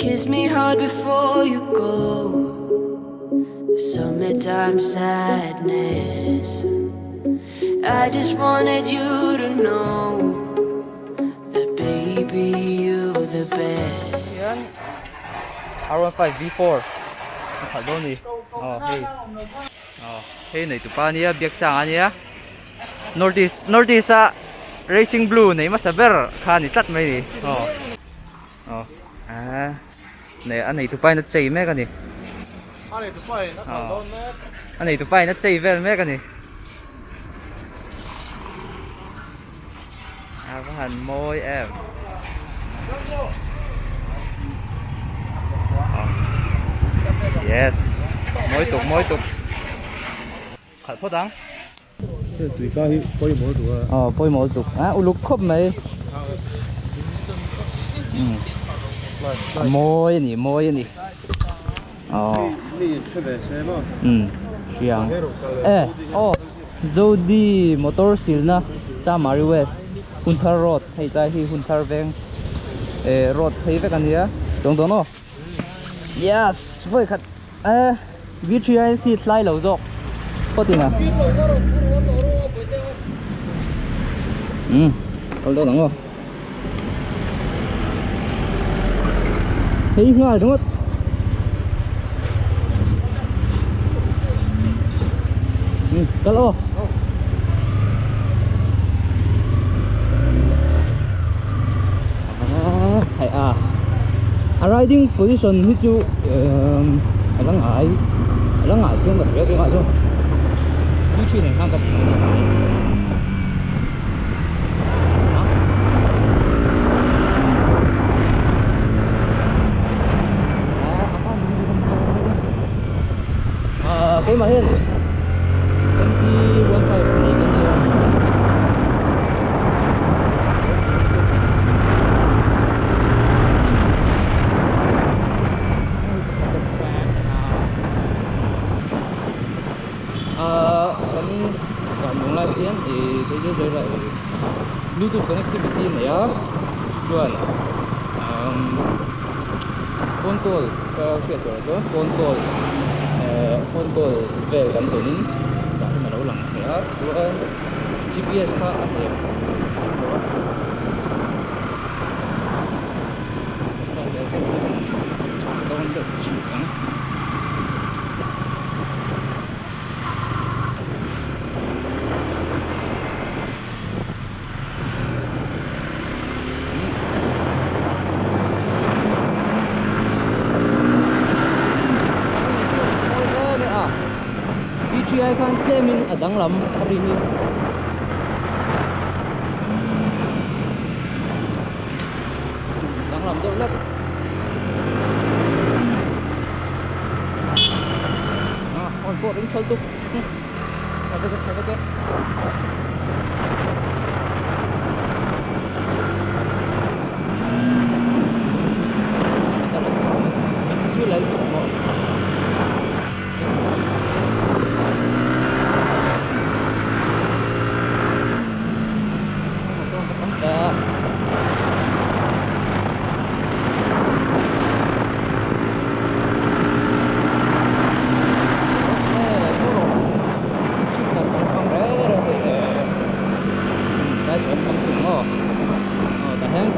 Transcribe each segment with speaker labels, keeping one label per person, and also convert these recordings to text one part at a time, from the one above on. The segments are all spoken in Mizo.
Speaker 1: Kiss me hard before you go. Summertime sadness. I just wanted you to know that baby you're the best.
Speaker 2: Hian R15 V4 a khalh dawn ni aw hei aw hei nei tupa ania biak sang ania north east north east a racing blue nei hmasa ber kha a ni tlat mai ni aw aw ah nei a nei tupa in a chei mek a ni
Speaker 3: A nei tupa in a khalh dawn mek.
Speaker 2: A nei tupa in a chei vel mek a ni. A va han mawi em. Yes. Mawi tuk mawi tuk. Khalh phawt ang.
Speaker 3: Tui ka hi pawimawh tuk a.
Speaker 2: Aw pawimawh tuk a uluk khawp mai. Mawi a ni mawi a ni. Aw.
Speaker 3: Mi in hre ve se maw?
Speaker 2: Umm hriang. E aw Zodi motor silna Chamari West Hunthar road hei tlai hi Hunthar veng eh road phei vek a nia chuang dawn aw. Yes vawi khat e V3 hian seat hlai lo zawk phawt in a. Umm kal dawn ang aw. Hei nghal ringawt. Umm kal aw. Khai a a riding position hi chu emm a la ngai a la ngai chuan ka hria tunah chuan V3 nen khan ka ti mai a keimah hian MT-15 nei ka nia. Kan kan lung lai hian ih sawi zui zui lai bluetooth connectivity a nei a chuan phone call ka hriat tur ah chuan phone call eh phone call vel kan tunin tah hian a lo lang thei a chuan G_p_s kha a hniam lo a. P3 ai khan tlemin a danglam a ri hi. Danglam deuh hlek. À, on pawh ring thal tuk. Tha vek e, tha vek e.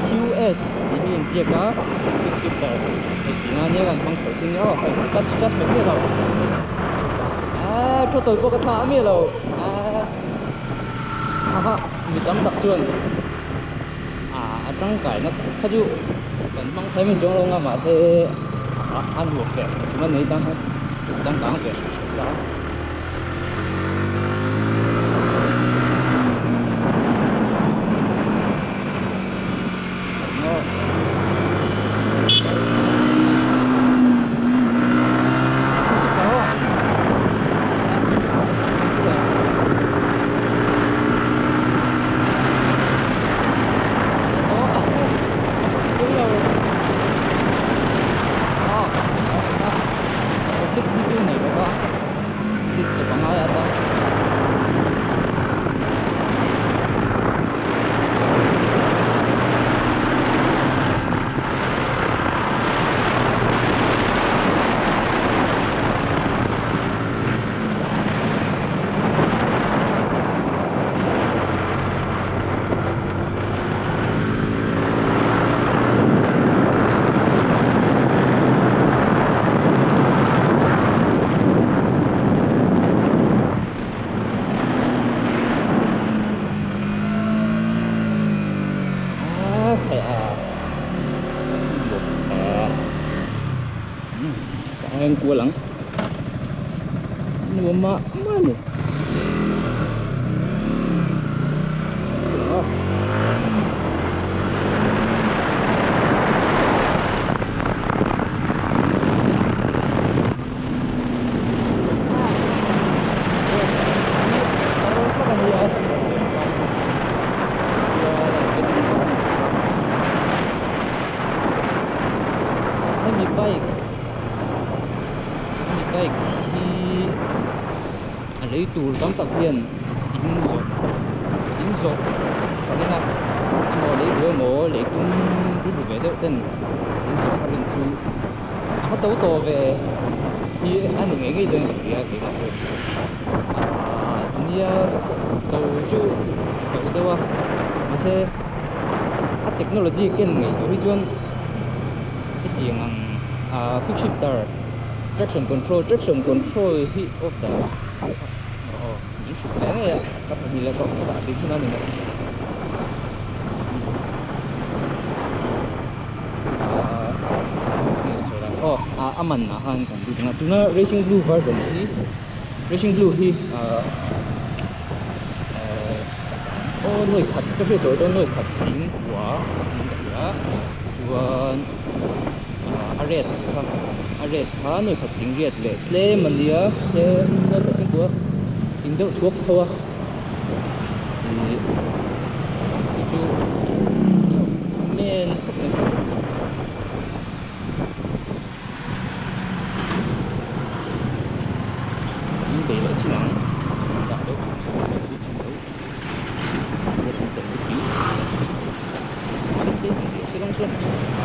Speaker 2: QS tih hi inziak a quick shifter hei tih nan hian an hmang chho sin aw hei clutch clutch mai miah lo aaa throttle pawh ka thlah miah lo aaa haha mi tam tak chuan ah a tangkaina kha chu kan hmang thei mai chuang lo ang a mahse a nuam ve hrim a nei tang hian changkang ve hrim hrim ta. Khai a ka en kual ang nuam mah mah a ni. Hemi bike hemi bike hi a lei tur tam tak hian in zawrh in zawrh ka ring a emaw lei duh emaw lei tum rilru ve deuh ten in zawrh ka rin chu a to tawh ve hi a ni ngei ngei dawn ka hria keimah pawh ahh nia to chu a to deuh a mahse a technology ken ngei tur hi chuan hetiang ang ahh quick shifter traction control traction control hi off dah aw min hrut leh ngei a ka pahnih leh ka dah bik hun a ni mai. Aw a man ah khan kan lut ang a tuna racing blue version hi racing blue hi ahh aw nuai khat ka hriat tawh dawn nuai khat sing kua niin ka hria chuan ahh a red kha a red kha nuai khat sing riat leh tlem a nia tlem nuai khat sing kua in deuh thuak tho a. Ih chu chu men khawp mai an bei leh chin ang dah deuh chin deuh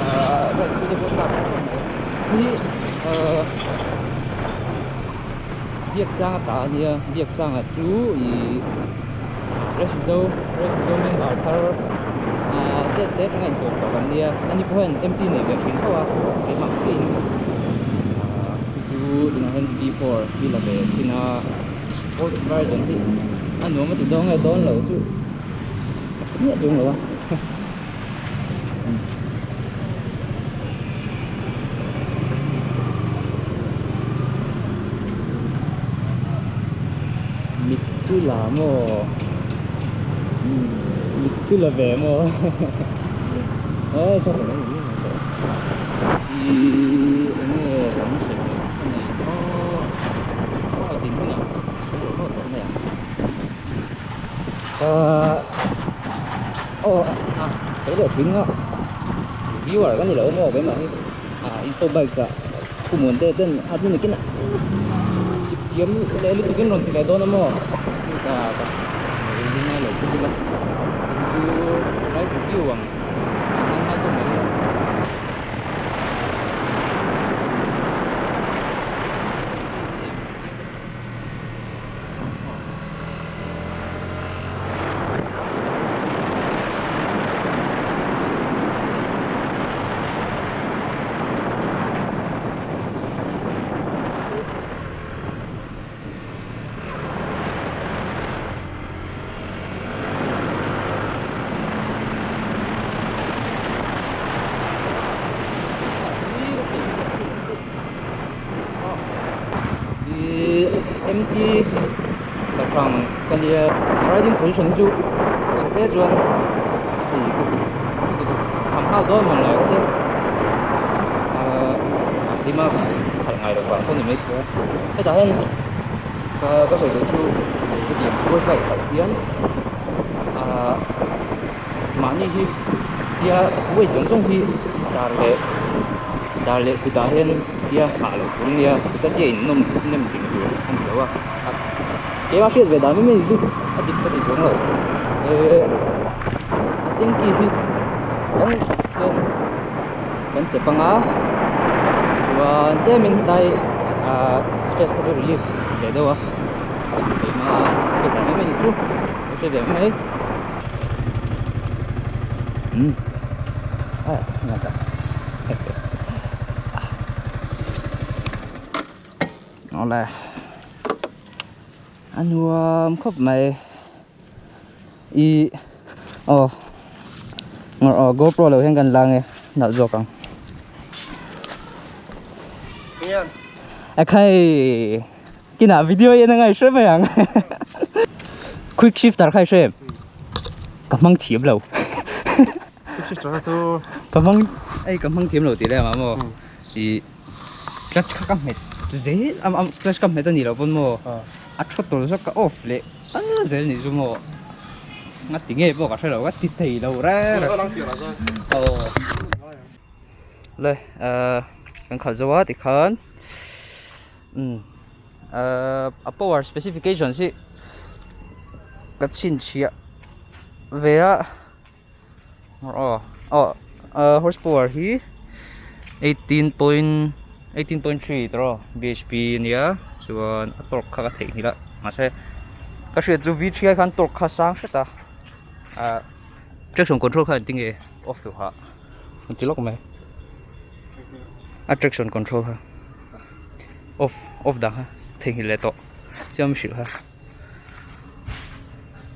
Speaker 2: ahh right te pawh chak khawp mai hi ahh. Biaksanga ta a nia Biaksanga chu ih Resmizo Resmizo member thar ah tet te atanga inkawm tawh kan nia ani pawh hian empty nei ve thin tho a keimah chiahin ah chu chu tunah hian v four hi la ve chin a old version hi a nuam a ti dawn nge dawn lo chu a hre miah chuang lo a. Mit chu la maw mit chu la ve maw ih eng nge kan hre ve ka nei aw din hunah kan lo hlawh tawh mai ang ahh. Aw a sawi leh thin a viewer ka ni lo maw keimah hi ah info bike ah pu muan te ten a chu nikin a chip chiam leh lutuk in rawn ti leh dawn a maw ka ka ring a lo pu ila tin chu live review ang a hman ngai deuh mai a. MT pahrang ka nia riding position hi chu chhe te chuan hei tham nghal dawn mawn lo te ahh hlima khalh ngai loh vang pawh ni maithei a hetah hian ka ka sawi duh chu hetiang sports bike khalh hian ahh mahni hi tia weight zawng zawng hi dar leh dar leh kutah hian tia nghah loh tur ania kut a tia in nawm nem ding tur a ni lo a keimah hriat ve dan mai mai chu a dik ka ti chuang lo eh a tanky hi kan hian kan che panga chuan tlemin hetlai ah stress kha chu relief ve deuh a keimah hriat dan mai mai chu ka hre ve mai. Awle a nuam khawp mai ih aw Ngawr aw GoPro lo hian kan la nge nalh zawk ang. Akhai kinah video hi en a ngai hre mai ang. Quick shifter kha i hre em? Ka hmang thiam lo.
Speaker 3: Quick shifter kha chu
Speaker 2: Ka hmang ei ka hmang thiam lo tih leh ang maw i clutch kha ka hmet zel am am clutch ka hmet a nih loh pawn maw a throttle zawk ka off leh tal zel nih chu maw nga ti nge pawh ka hre lo ka ti thei lo reng reng aw le ah kan khalh zo a tikhan umm ah a power specifications hi ka chhinchhiah ve a. Aw aw horse power hi 18 18.3 tawh bhp ania chuan a torque kha ka theihnghilh a mahse ka hriat chu v three ai khan torque kha sang hret a ah traction control kha engtin nge off duh hah an ti lawk mai a traction control kha off off dang kha theihnghilh leh tawh chiang hrilh kha.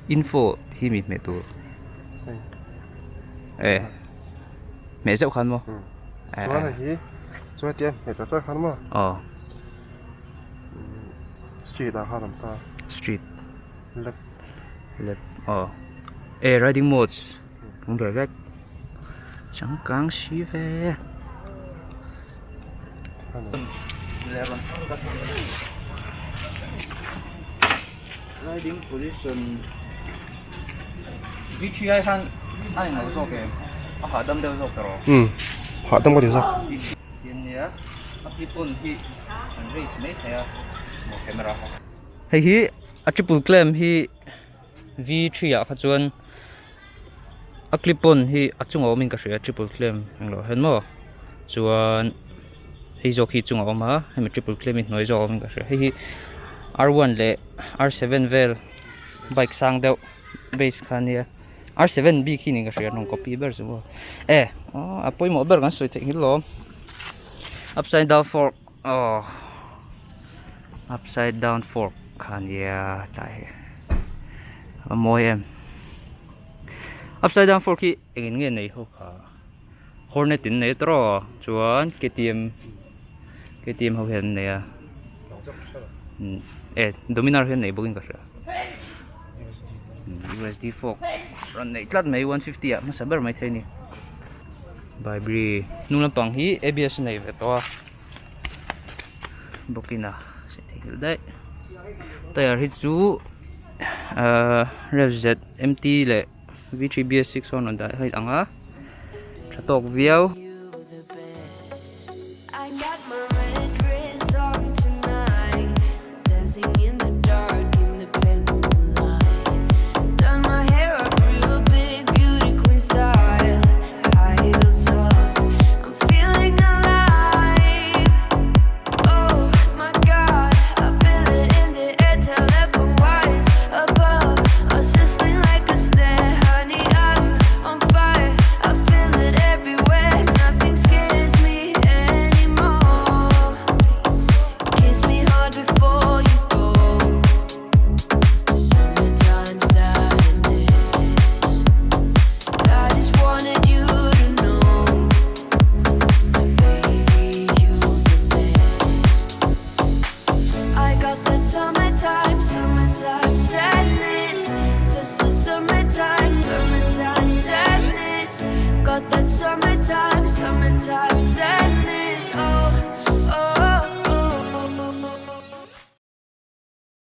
Speaker 2: Info hi mi hmeh tur e hmeh zeuh khan maw
Speaker 3: chuan hei hi chuan hetiang hmeh tak tak khan maw
Speaker 2: aw
Speaker 3: street ah khan a awm ta
Speaker 2: street
Speaker 3: left
Speaker 2: left aw e riding modes awm ve vek changkang si ve. Riding position V3 ai khan a englo zawk em a hahdam deuh zawk tawh
Speaker 3: umm hahdam ka ti zawk
Speaker 2: tian nia a clip on hi an raise mai thei a maw camera kha hei hi a triple clamp hi V3 ah kha chuan a clip on hi a chungah awmin ka hria triple clamp englo hian maw chuan hei zawk hi chungah a awm a hemi triple clamp hi hnuai zawk a awmin ka hria hei hi R1 leh R7 vel bike sang deuh base kha ania R7 bik hi niin ka hria rawng copy ber chu maw e aw a pawimawh ber kan sawi theih nghilh lawm upside down fork aw upside down fork kha ania tlai hi a mawi em upside down fork hi engin nge nei ho kha hornet in nei tawh chuan K_T_M K_T_M ho hian an nei a e dominar hian nei bawkin ka hria U_S_D fork rawn neih tlat mai 150 ah hmasa ber maithei a ni baibri hnung lampang hi A_B_S a nei ve tawh a. Bawkin a si theihnghilh daih tyre hi chu ahh rev z m t leh v three b s six ho an rawn dah hi ang a tha tawk viau.